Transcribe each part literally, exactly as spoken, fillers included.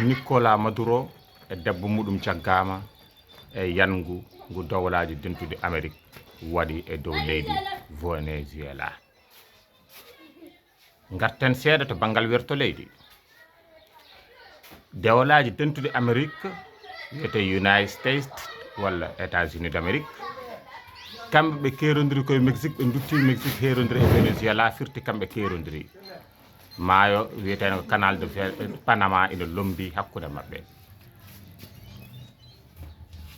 Nicolas Maduro e debbo muɗum caggaama e yangu ngu dowlaaji dentuɗi Amerik waɗi e dow leydi Venezuela. Ngarten seeɗa to banngal werto leydi. Dowlaaji dentuɗi Amerik, wiyete United States walla États-Unis d'Amérique, kamɓe ɓe keerondiri koye Mexique, ɓe ndutti Mexique heerondiri e Venezuela, firti kamɓe keerondiri. Maayo wiyeteengo ko Canal de Panama ina lombi hakkunde maɓɓe.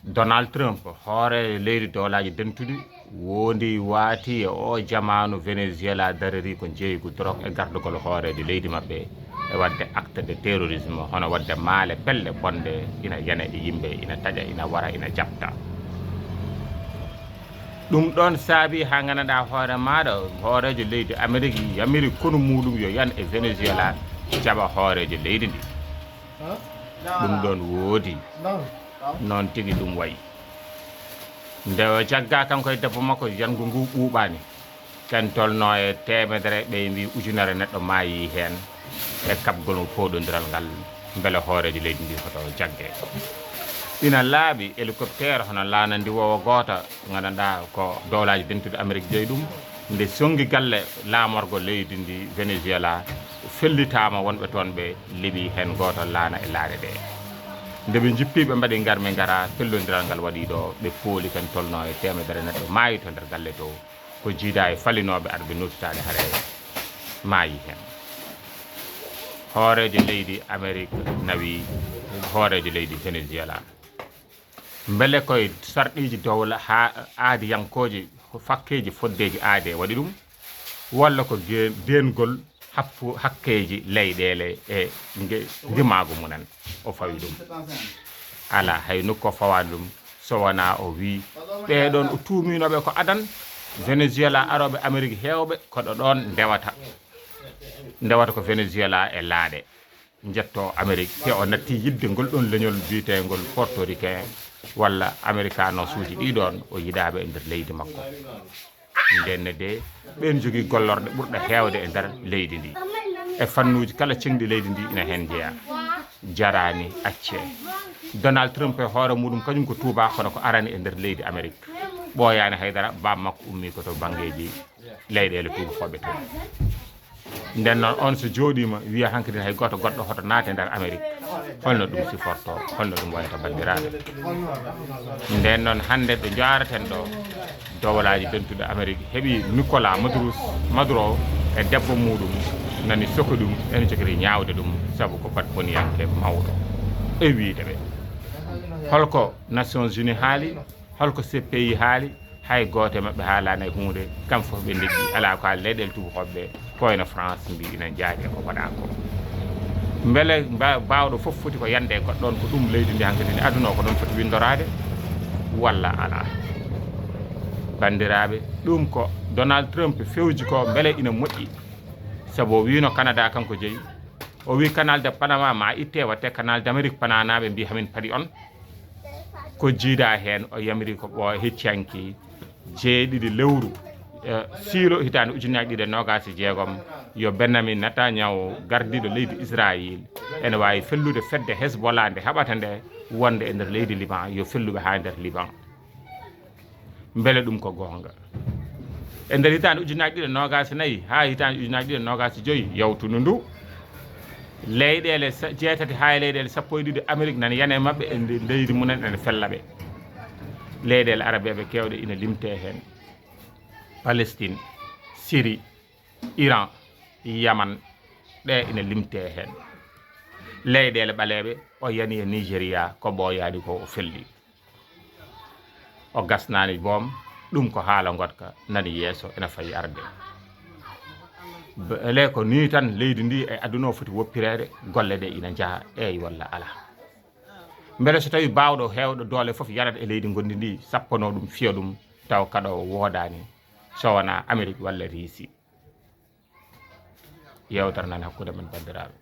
Donald Trump, hoore leydi dowlaaji dentuɗi, wondi waati e o jamaanu Venezuela dariri ko jeeygu drok e gardugol hooreejo leydi maɓɓe e waɗde acte de terrorisme, hono waɗde maale pelle bonɗe ina yana e yimɓe, ina taƴa, ina wara, ina jaɓta. Ɗum ɗoon saabi haa nganndanɗaa hoore maaɗa, hooreejo leydi Amerik yamiri konu muuɗum yo yan e Venezuela jaɓa hooreejo leydi ndi. Ɗum ɗoon woodi. Noon tigi ɗum wayi. Nde o jaggaa kanko e debbo makko, yangu ngu ɓuuɓaani. Ken tolnoo e teemedere, ɓe mbi ujunere neɗɗo maayi heen e kaɓgol fooɗondiral ngal, mbele hooreejo leydi ndi hoto jagge. Ina laaɓi hélicoptère hono laana ndiwoowo gooto, nganndanɗaa ko dowlaaji dentuɗi Amerik jeyi ɗum, nde sonngi galle laamorgo leydi ndi Venezuela, fellitaama wonɓe toon ɓe liɓi heen gooto laana e laaɗe ɗe. Nde ɓe njippii, ɓe mbaɗi ngarmi ngara, fellondiral ngal waɗi ɗo, ɓe pooli ken tolnoo e teemedere neɗɗo maayi to nder galle to, ko jiidaa e falinooɓe arɓe nootitaade hare maayi heen. Hooreejo leydi Amerik nawi hooreejo leydi Venezuela. Mbele koye sarɗiiji dowla haa aadiyankooji, fakkeeji foddeeji aadee waɗi ɗum, walla ko ge-, deengol happu-, hakkeeji leyɗeele e nge-, ndimaagu mumen o fawi ɗum? Alaa hay nokku o fawaani ɗum, so wonaa o wii ɓee ɗoon o tuumiinooɓe ko adan Venezuela arooɓe Amerik heewɓe ko ɗo ɗoon ndewata, ndewata ko Venezuela e laaɗe. Njetto Amerik, te o natti yiɗde ngol ɗoon leñol biyeteengol portoricain walla amerikano suuji ɗi ɗoon, o yiɗaaɓe e nder leydi makko. Ndenne de, ɓeen njogii gollorɗe ɓurɗe heewde e nder leydi ndi. E fannuuji kala ceŋɗi leydi ndi ina heen njeyaa. Jaraani, accee. Donald Trump e hoore muɗum, kañum ko tuubaa, kono ko arani e nder leydi Amerik. Ɓooyaani hay dara, baaba makko ummii ko to banngeeji leyɗeele tuubakooɓe to. Nden noon, on so jooɗiima, wiya hankadi hay gooto goɗɗo hoto naate nder Amerik, holno ɗum siforto, holno ɗum wayata, banndiraaɓe? Nden noon, hannde ɗo njaaraten ɗo, dowlaaji dentuɗi Amerik heɓi Nicolas Maduro, Maduro e debbo muɗum, nani soko ɗum, ene jogiri ñaawde ɗum, sabu ko batboniyanke mawɗo. E wiyde ɓe, holko Nations Unies haali? Holko C P I haali? Hay gooto e maɓɓe haalaani hay huunde. Kam fof ɓe ndeƴƴi, alaa ko haali leyɗeele tuubakooɓe ɓe, ko wayno France mbi ina jaaƴe ko waɗaa ko. Mbele mba-, baawɗo fof foti ko yande e goɗɗo on, ko ɗum leydi ndi hankadi ndi aduna o ko ɗon foti winndoraade walla alaa? Banndiraaɓe, ɗum ko Donald Trump fewji ko mbele ina moƴƴi? Sabu o wiino Canada kanko jeyi. O wi Canal de Panama ma itte, watte Canal d'Amérique, Pananaaɓe mbi hamin paɗi on. Ko jiidaa heen, o yamiri ko ɓo hecciyanke jeeɗiɗi lewru, eh, siilo hitaande ujunnaji ɗiɗi e noogaas e jeegom, yo Benjamin Netanyahu, gardiiɗo leydi Israayil, ene waawi fellude fedde Hezbollah nde haɓata nde wonde e nder leydi Liban, yo felluɓe haa nder Liban. Mbele ɗum ko goonga? E nder hitaande ujunnaji ɗiɗi e noogaas e nayi haa hitaande ujunnaji ɗiɗi e noogaas e joyi, yawtundu ndu, leyɗeele sa-, jeetati haa e leyɗeele sappo e ɗiɗi Amerik nani yana e maɓɓe, e nde-, leydi mumen ene fella ɓe. Leyɗeele arabeeɓe keewɗe ina limtee heen. Palestine, Syrie, Iran, Yaman, ɗe ina limtee heen. Leyɗeele ɓaleeɓe, o yani e Nigeria, ko ɓooyaani ko o felli. O gasnaani boom, ɗum ko haala ngoɗka, nani yeeso, ena fayi arde. Mbele ko nii tan leydi ndi e aduna o foti woppireede, golle ɗe ina njaha, eey walla alaa? Mbele so tawii baawɗo heewɗo doole fof yarata e leydi ngonndi ndi, sappanoo ɗum, fiya ɗum, taw kaɗo woodaani, so wonaa Amerik walla Riisi? Yeewtere nan hakkunde men, banndiraaɓe.